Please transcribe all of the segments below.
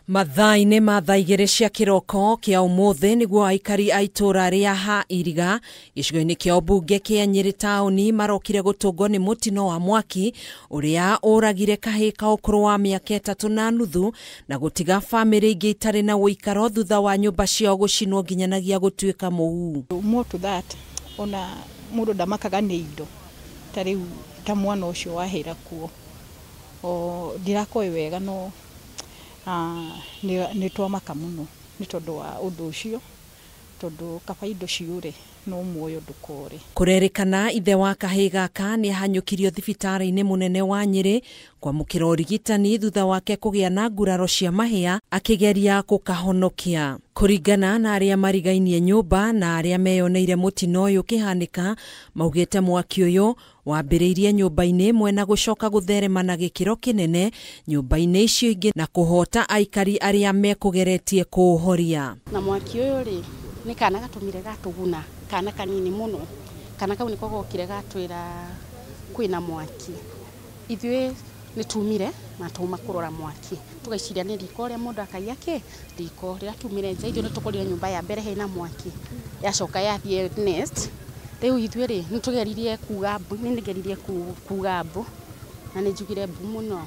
Mathaa-inĩ ma thaa 2 cia kĩroko kĩa ũmũthĩ nĩguo aikari a itũũra rĩa ha Iriga gĩcigo-inĩ kĩa ũmbunge kĩa Nyĩrĩ taũni marokire gũtũngwo nĩ mũtino wa mwaki ũrĩa ũragire kahĩĩ ka ũkũrũ wa mĩaka 3.5 na gũtiga bamĩrĩ ingĩ itarĩ na ũikaro thutha wa nyũmba ciao gũcinwo nginyanagia gũtuĩka mũhu. More to that, ona mũndũ ndamakaga nĩ indo ta rĩu ta mwana ũcio wahĩra kuo o ndirakoĩ wega no nĩ twamaka mũno nĩ tondũ wa ũndũ ũcio tondũ kaba indo ciũre no muoyo ndũkore. Kũrerĩkana ithe wa kahĩĩ gaka nĩ ahanyũkirio thibitarĩ-inĩ mũnene wa Nyĩrĩ kwamũkĩra ũrigitani thutha wake kũgĩa na nguraro cia mahĩa akĩgeria gũkahonokia. Kũringana na arĩa marigainie nyũmba na arĩa meyoneire mũtino ũyũ ũkĩhanĩka, maugĩte mwaki ũyũ wambĩrĩirie nyũmba-inĩ ĩmwe na gũcoka gũtherema na gĩkĩro kĩnene nyũmba-inĩ icio ingĩ na kũhota aikari arĩa mekũgeretie kũũhoria. Na mwaki ũyũ rĩ nĩ kana gatũmire gatũguna, kana kanini mũno, kana kau nĩko gokire gatwĩra kwĩna mwaki. Ithuĩ nĩ tumire na tuma kũrora mwaki tũgaiciria nĩ riko rĩa mũndũ akaia kĩ riko rĩrĩa tumire nja ithuĩ nĩ tũkorire nyũmba ya mbere hena mwaki yacoka yathiĩ next. Rĩu ithuĩ rĩ nĩ tũgeririe kuga mbu, nĩ nĩgeririe kuga mbu na nĩ njugire mbu mũno.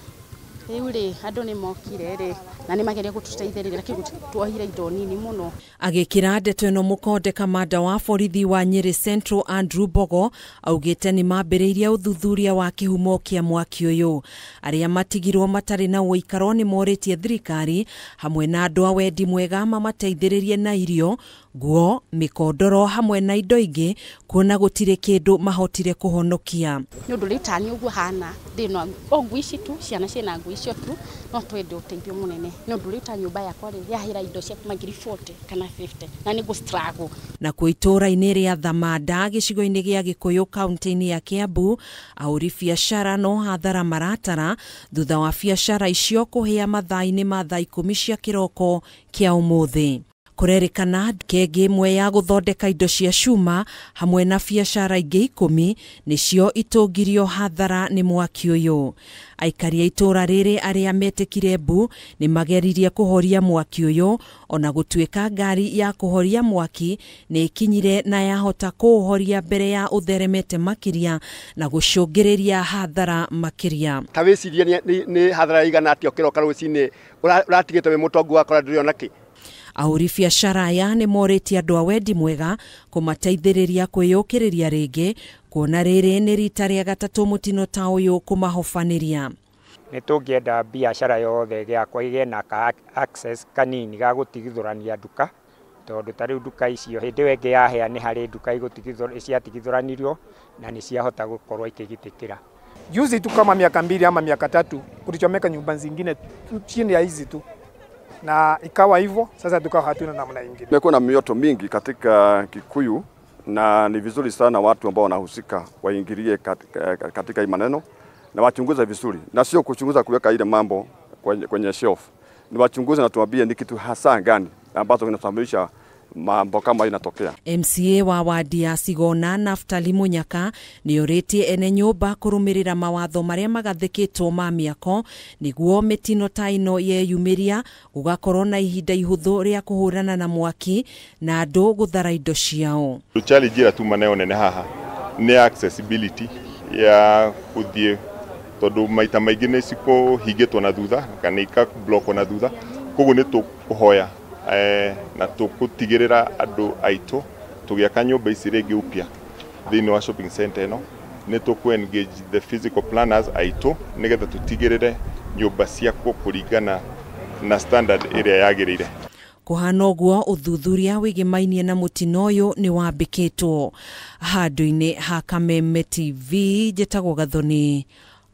Rĩu rĩ andũ nĩ mokire rĩ na nĩ mageria gũtũteithĩrĩria lakini tuohire indo nini mũno. Agĩkĩra ndeto ĩno mũkonde kamanda wa borithi wa Nyĩrĩ Central Andrew Mbogo augĩte nĩ mambĩrĩirie ũthuthuria wa kĩhumo kĩa mwaki ũyũ. Arĩa matigirwo matarĩ na ũikaro nĩ morĩtie thirikari hamwe na andũ a wendi mwega mamateithĩrĩrie na irio, nguo, mĩkondoro hamwe na indo ingĩ kuona gũtirĩ kĩndũ mahotire kũhonokia. Nĩ ũndũ rĩu tani ũguo hana ndĩna o nguo ici tu, ciana ciĩna nguo icio tu, no twende ũteithio mũnene. Nĩ ũndũ rĩu ta nyũmba yakwa rĩ yahĩra indo cia kuma 40,000 kana 50 na nĩ gũ struggle. Na kuo itũũra-inĩ rĩa Thamanda gĩcigo-inĩ gĩa Gĩkũyũ kaunti-inĩ ya Kiambu, ahũri biacara no hathara maratara thutha wa biacara icio kũhĩa mathaa-inĩ ma thaa 10 cia kĩroko kĩa ũmũthĩ. Kũrerĩkana kenge ĩmwe ya gũthondeka indo cia cuma hamwe na biacara ingĩ 10 nĩcio itũngirio hathara nĩ mwaki ũyũ. Aikari a itũũra rĩrĩ arĩa metĩkire mbu nĩ mageririe kũhoria mwaki ũyũ ona gũtuĩka ngari ya kũhoria mwaki nĩ ĩkinyire na yahota kũũhoria mbere ya ũtheremete makĩria na gũcũngĩrĩria hathara makĩria. Ta wĩcirie nĩ hathara igana atĩa ũkĩroka rũcinĩ ũratigĩte wĩ mũtongu wakora ndũrĩ ona kĩ. Ahũri biacara aya nĩ morĩtie andũ a wendi mwega kũmateithĩrĩria kwĩyũkĩrĩria rĩngĩ kuona rĩrĩ nĩ rita rĩa gatatũ mũtino ta ũyũ kũmahobanĩria. Nĩ tũngĩenda biacara yothe gĩakwa ĩgĩe na ka access kanini ga gũtigithũrania nduka tondũ ta rĩu nduka icio hĩndĩ ĩyo ĩngĩ yahĩa nĩ harĩ nduka ciatigithũranirio na nĩ ciahota gũkorwo ikĩgitĩkĩra. Juzi tu kama miaka 2 ama miaka 3 kulichomeka nyumba zingine chini ya hizi tu na ikawa hivyo, sasa tukawa hatuna namna nyingine. Kumekuwa na mioto mingi katika Kikuyu na ni vizuri sana watu ambao wanahusika waingilie katika hii maneno na wachunguze vizuri, na sio kuchunguza kuweka ile mambo kwenye shelf. Ni wachunguze na tuambie ni kitu hasa gani ambacho kinasababisha mambo kama inatokea. MCA wa wadi ya Sigona Naftali Munyaka nĩ orĩtie ene nyũmba kũrũmĩrĩra mawatho marĩa magathĩkĩtwo ma mĩako nĩguo mĩtino ta ĩno yeyumĩria gũgakorwo na ihinda ihũthũ rĩa kũhũrana na mwaki na andũ gũthara indo ciao. Challenge ĩrĩa tuma nayo nene haha nĩ accessibility ya gũthiĩ tondũ maita maingĩ nĩ cikũhingĩtwo na thutha kana ikablockwo na thutha, koguo nĩ tũkũhoya na tũgũtigĩrĩra andũ aitũ tũgĩaka nyũmba ici rĩngĩ upya thĩinĩ wa shopping center ĩno nĩ tũkũ engage the physical planners aitũ nĩgetha tũtigĩrĩre nyũmba ciakwo kũringana na standard ĩrĩa yagĩrĩire. Kũhana ũguo ũthuthuria wĩgĩmainie na mũtino ũyũ nĩ wambĩkĩtwo. Handũ-inĩ ha Kameme TV njĩtagwo Gathoni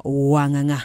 Wang'ang'a.